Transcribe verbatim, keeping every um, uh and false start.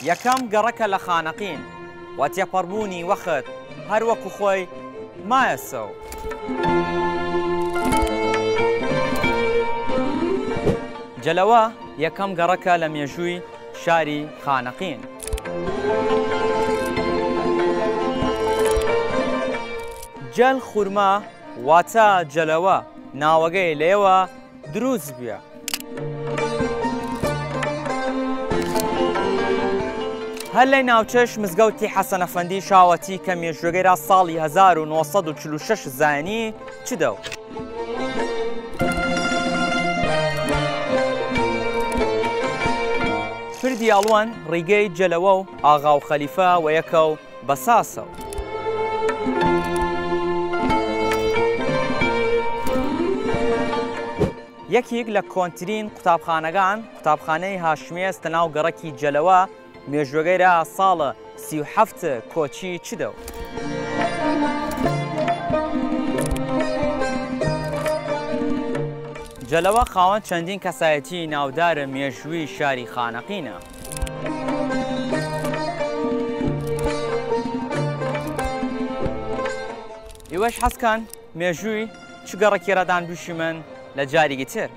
یەکەم گەڕەکە لە خانەقین، وە تێپەڕبوونی وەخت هەر وەکو خۆی مایەسەو. جەلەوە یەکەم گەڕەکە لە مێژووی شاری خانەقین. جەل خورما واتە جەلەوە، ناوەگەی لەیەوە دروس بویە. هەر لەی ناوچەش مزگەوتی حەسەن ئەفەندی شاوەتی کە مێژووەگەی را ساڵی هەزار و نۆ سەد و چل و شەش زایەنی چدەو. پردی ئەڵوەن ڕیگەی جەلەوە و ئاغا و خەلیفە وە یەکەو بەساسەو. یەکیگ لە کۆنترین قوتابخانەگان، قوتابخانەی هاشمیەس لە ناو گەڕەکی جەلەوە، مێژووەگەی را ساڵ سی و هەفت کۆچی چدەو. جەلەوە خاوەن چەندین کەسایەتی ناودار مێژووی شاری خانەقینە. ئیوەش حەز کەن مێژووی چ گەڕەکی رەدان بویشیمن لە جاریگی تر.